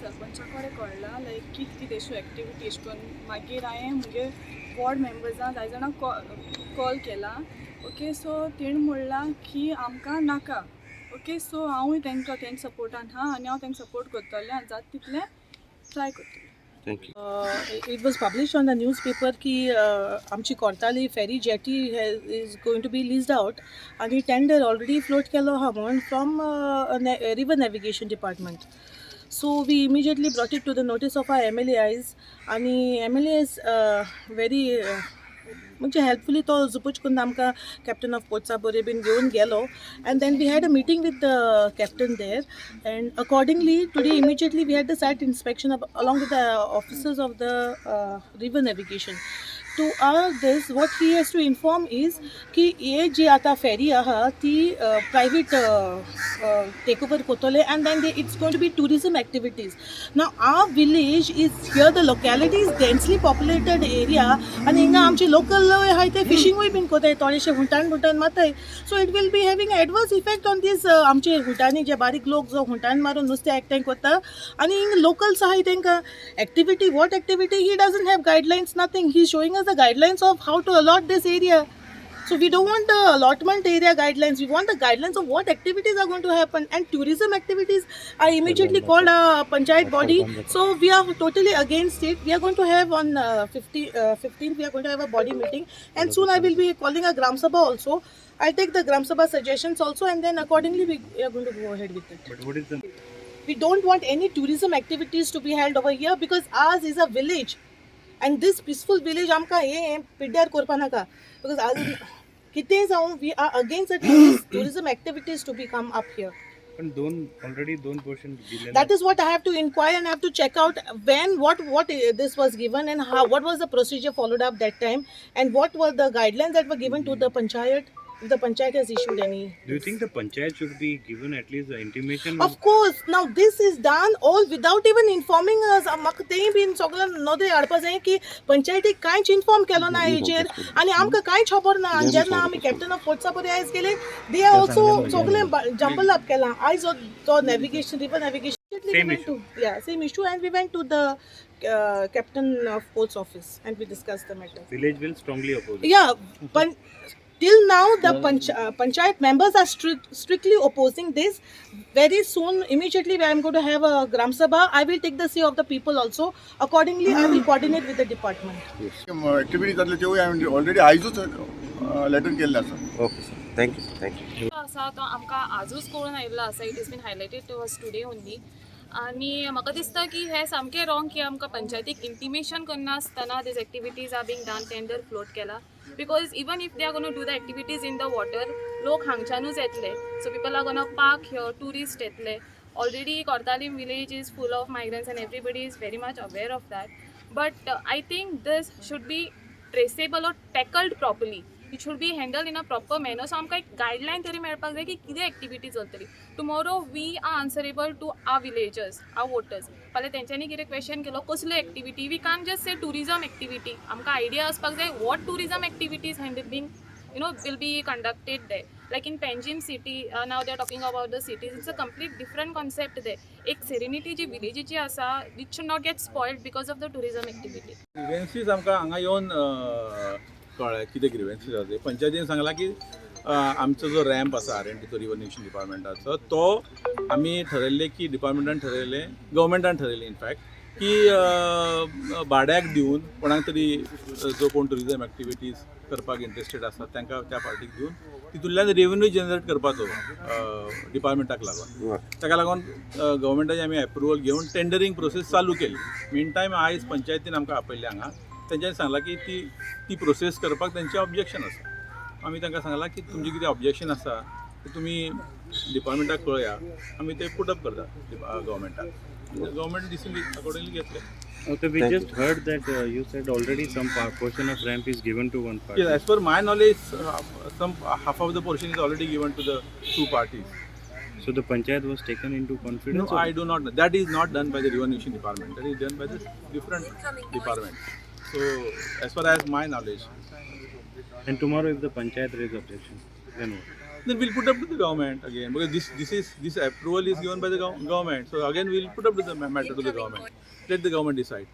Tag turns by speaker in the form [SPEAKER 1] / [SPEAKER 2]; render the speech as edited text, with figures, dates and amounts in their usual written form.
[SPEAKER 1] सरपंचा कडेन कळ्ळां लायक कितें कितें अश्यो एक्टिविटी अशें करून. मागीर हांवें मुगे वॉर्ड मेंबर्सां जाय जाणां कॉल केला. ओके, सो तेणें म्हणलां की आमकां नाका. ओके, सो हांवूय तांकां तेंच्या सपोर्टान आहा आनी हांव तांकां सपोर्ट करतलें आनी जाता तितलें ट्राय करतलें.
[SPEAKER 2] Thank you.
[SPEAKER 3] It was published on the newspaper की आमची Cortalim ferry jetty is going to be leased out आणि टेंडर ऑलरेडी फ्लोट केलो आहा म्हणून from river navigation department. So we immediately brought it to the notice of our MLAs आणि MLAs very म्हणजे हेल्पफुली तो जुपूच करून आमकां कॅप्टन ऑफ पोर्ट्सा बरे बीन घेवन गेलो and then we had a meeting with the captain there and accordingly today immediately we had the site inspection along with the officers of the river navigation. To all this, what he has to inform is की हे जी आतां फेरी आहा ती private take over करतले and then it's going to be tourism activities. Now our village is here, the locality is densely populated area आनी हिंगा आमचे लोकल आहाय ते फिशींगूय बीन कोताय, थोडेशे हुंटान हुंटान मारताय. So it will be having adverse effect on these आमचे हुंटांनी जे बारीक लोक जो हुंटान मारून नुस्तें एकठांय करता आनी हिंग लोकल्स आहाय तांकां activity, what activity, he doesn't have guidelines, nothing. He showing us the guidelines of how to allot this area. So we don't want the allotment area guidelines. We want the guidelines of what activities are going to happen and tourism activities. I immediately called a panchayat body. So we are totally against it. We are going to have on 15th, we are going to have a body meeting and soon I will be calling a Gram Sabha also. I'll take the Gram Sabha suggestions also and then accordingly we are going to go ahead with it.
[SPEAKER 2] But what is the
[SPEAKER 3] We don't want any tourism activities to be held over here because ours is a village and this peaceful village आमकां हें पिड्ड्यार करपा नाका because आज कितेंय जावं, we are against tourism activities to be come up here.
[SPEAKER 2] पण दोन ऑलरेडी दोन पोर्शन दिलेले.
[SPEAKER 3] That is what I have to inquire and I have to check out when what this was given and how, what was the procedure followed up that time and what were the guidelines that were given to the panchayat, if the panchayat has issued any.
[SPEAKER 2] Do you think the panchayat should be given at least the intimation?
[SPEAKER 3] Of course, now this is done all without even informing us. म्हाका तेंय बीन सगळें नदरे हाडपा जाय की पंचायतीक कांयच इन्फॉर्म केलो ना हेजेर आनी आमकां कांयच खबर ना. आनी जेन्ना आमी कॅप्टन ऑफ पोर्ट्सा बरी आयज गेले, they also सगळें जंबल अप केलां. आयज जो navigation, river navigation.
[SPEAKER 2] Same.
[SPEAKER 3] Yeah, same issue, and we went to the captain of ports office and we discussed the matter.
[SPEAKER 2] Village will strongly oppose.
[SPEAKER 3] Yeah, but till now the panchayat members are strictly opposing this. Very soon, immediately, I am going to have a Gram Sabha. I will take the say of the people also. Accordingly, I will coordinate with the department.
[SPEAKER 4] Activity जातले त्योय हांवें already आयजूच letter केल्लें आसा.
[SPEAKER 2] Okay sir, thank you sir, thank you.
[SPEAKER 5] आसा तो आमकां आजूच कळून आयिल्लो आसा. It is been highlighted to us today only आनी म्हाका दिसता की हें सामकें रॉंग की आमकां पंचायतीक intimation करनासतना these activities are being done, tender float केला, because even if they are gonna do the activities in the water, लोक हांगच्यानूच येतले. So people are gonna park here, tourist येतले. Already Cortalim village is full of migrants and everybody is very much aware of that, but I think this should be traceable or tackled properly. It should be handled in a proper manner. So आमकां एक guideline तरी मेळपाक जाय की कितें activity चलतली. Tomorrow we are answerable to our villagers, our voters. फाल्यां तेंच्यांनी कितें क्वेश्चन केलो कसल्यो activity, we can just say tourism activity. आमकां आयडिया आसपाक जाय what tourism activities handling will be conducted there. Like in Panjim city, now they are talking about the cities, it's a complete different concept there. एक serenity जी विलेजीची आसा, it should not get spoiled because of the tourism activity.
[SPEAKER 6] Grievances आमकां हांगा येवन कळ्ळें कितें ग्रिवेन्सीस आसा ते. पंचायतीन सांगलां की आमचो जो रॅम्प आसा आर एन टीचो, रिवर नेशन डिपार्टमेंटाचो, तो आमी ठरयल्लें की डिपार्टमेंटान ठरयलें, गव्हर्मेंटान ठरयलें इनफॅक्ट की भाड्याक दिवन कोणाक तरी, जो कोण ट्युरिजम एक्टिविटीज करपाक इंट्रस्टेड आसा तांकां, त्या पार्टीक दिवन तितूंतल्यान रेवेन्यू जनरेट करपाचो डिपार्टमेंटाक लागून. ताका लागून गव्हर्मेंटाची आमी एप्रुवल घेवन टेंडरींग प्रोसेस चालू केली. मीन टायम आयज पंचायतीन आमकां आपयल्लें हांगा. तेंच्यांनी सांगलां की ती ती प्रोसेस करपाक तेंचें ऑब्जेक्शन आसा. आमी तांकां सांगलां की तुमचें कितें ऑब्जेक्शन आसा तें तुमी डिपार्टमेंटाक कळया, आमी ते पुटअप करता गव्हर्मेंटाक. गव्हर्मेंट डिसिजन अकॉर्डिंगली घेतले.
[SPEAKER 2] Okay, we
[SPEAKER 7] Thank
[SPEAKER 2] just heard that you said already some portion of ramp is given to one party.
[SPEAKER 6] Yes, as per my knowledge, some half of the portion is already given to the two parties.
[SPEAKER 2] So the panchayat was taken into confidence?
[SPEAKER 6] No,
[SPEAKER 2] or-
[SPEAKER 6] I do not know. That is not done by the Revenue Department. That is done by the different department. So, as far as my knowledge,
[SPEAKER 2] And tomorrow if the panchayat raise objection, then what?
[SPEAKER 6] Then we'll put up to the government again, because this approval is given by the government. So again we'll put up to the matter to the government. Let the government decide.